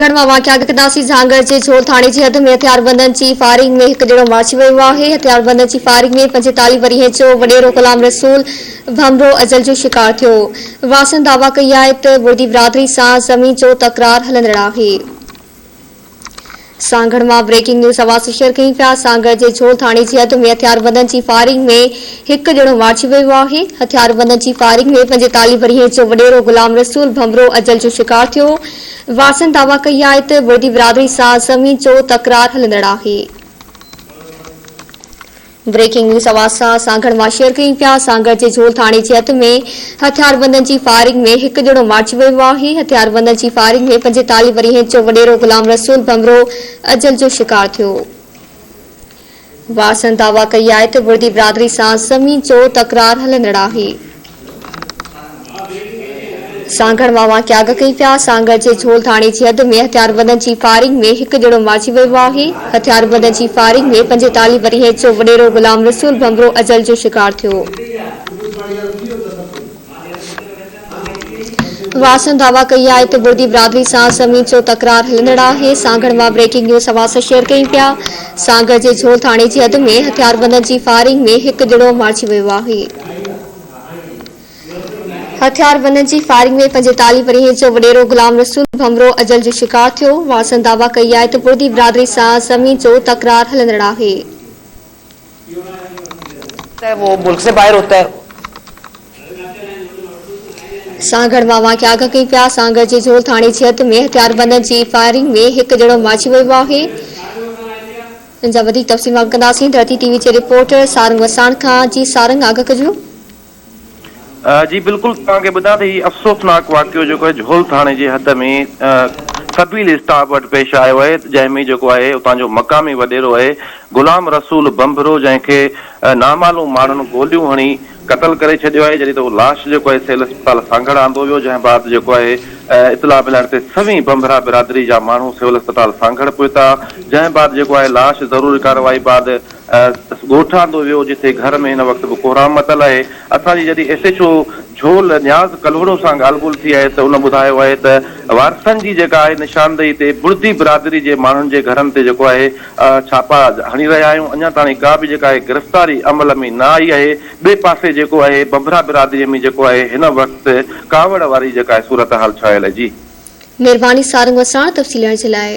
سانگهڙ مان واقعا ڪڪداسي جهانگڙ جي جهول ٿاڻي جي حد ۾ هٿياربندن جي فائرنگ ۾ هڪ ڄڻو مارجي ويو آهي. هٿياربندن جي فائرنگ ۾ 45 ورهين جو وڏيرو غلام رسول ڀنڀرو اجل جو شڪار ٿيو. وارثن دعويٰ ڪئي آهي ته بڙدي برادري سان زمين جو تڪرار هلندڙ آهي. سانگهڙ مان بريڪنگ نيوز اوهان سان شيئر ڪيون پيا سانگهڙ جي جهول ٿاڻي جي حد ۾ هٿياربندن جي فائرنگ ۾ هڪ ڄڻو مارجي ويو آهي هٿياربندن جي فائرنگ ۾ 45 ورهين جو وڏيرو غلام رسول ڀنڀرو اجل جو شڪار ٿيو وارثن دعويٰ ڪئي آهي ته بڙدي برادري سان زمين جو تڪرار هلندڙ آهي. بريڪنگ نيوز آواز سان سانگهڙ مان شيئر ڪيون پيا سانگهڙ جي جهول ٿاڻي جي حد ۾ هٿياربندن جي فائرنگ ۾ هڪ ڄڻو مارجي ويو آهي هٿياربندن جي فائرنگ ۾ 45 ورهين جو وڏيرو غلام رسول ڀنڀرو اجل جو شڪار ٿيو وارثن دعويٰ ڪئي آهي ته بڙدي برادري سان زمين جو تڪرار هلندڙ آهي. سانگهڙ مان واقعا اڳ ڪئي پيا، سانگهڙ جي جهول ٿاڻي جي حد ۾ هٿياربندن جي فائرنگ ۾ هڪ ڄڻو مارجي ويو آهي، هٿياربندن جي فائرنگ ۾ 45 ورهين جو وڏيرو غلام رسول ڀنڀرو اجل جو شڪار ٿيو. وارثن دعويٰ ڪئي آهي ته بڙدي برادري سان زمين جو تڪرار هلندڙ آهي، سانگهڙ مان بريڪنگ نيوز اوهان سان شيئر ڪيون پيا، سانگهڙ جي جهول ٿاڻي جي حد ۾ هٿياربندن جي فائرنگ ۾ هڪ ڄڻو مارجي ويو آهي. هٿياربندن جي فائرنگ ۾ 45 ورهين جو وڏيرو غلام رسول ڀنڀرو اجل جو شڪار ٿيو، وارثن دعويٰ ڪئي آهي ته بڙدي برادري سان زمين جو تڪرار هلندڙ آهي. سانگهڙ مان واقعا آگاهه ڪيون پيا، سانگهڙ جي جهول ٿاڻي جي حد ۾ هٿياربندن جي فائرنگ ۾ هڪ ڄڻو مارجي ويو آهي. ان جا وڌيڪ تفصيل معلوم ڪنداسين ڌرتي ٽي وي جي رپورٽر سارنگ وساڻ کان جي سارنگ آگاهه ڪجو. جي بلڪل توهان کي ٻڌايان ته هي افسوسناڪ واقعو جيڪو آهي جهول ٿاڻي جي حد ۾ سبيل اسٽاپ وٽ پيش آيو آهي جنهن ۾ جيڪو آهي اتان جو مقامي وڏيرو آهي غلام رسول بنڀرو جنهن کي نامعلوم ماڻهن گوليون هڻي قتل ڪري ڇڏيو آهي جڏهن ته اهو لاش جيڪو آهي سول اسپتال سانگهڙ آندو ويو جنهن بعد جيڪو آهي اطلاع ملڻ تي سوين بنڀرا برادري جا ماڻهو سول اسپتال سانگهڙ پهتا جنهن بعد جيڪو آهي لاش ضروري ڪارروائي بعد ڳوٺ آندو ويو جتي گهر ۾ هن وقت به ڪهرام متل آهي. اسان جي جڏهن S H O Jhol Niaz Kalhoro سان ڳالهه ٻولهه ٿي آهي ته ان ٻڌايو آهي ته وارثن جي جيڪا آهي نشاندهي تي بڙدي برادري جي ماڻهن جي گهرن تي جيڪو آهي ڇاپا هڻي رهيا آهيون اڃا تاڻي ڪا به جيڪا آهي گرفتاري عمل ۾ نه آئي آهي ٻئي پاسي جيڪو آهي بنڀرا برادري ۾ جيڪو آهي هن وقت ڪاوڙ واري جيڪا آهي صورتحال ڇانيل آهي جي. مھرباني سارنگ وساڻ تفصيل ڏيڻ جي لاء.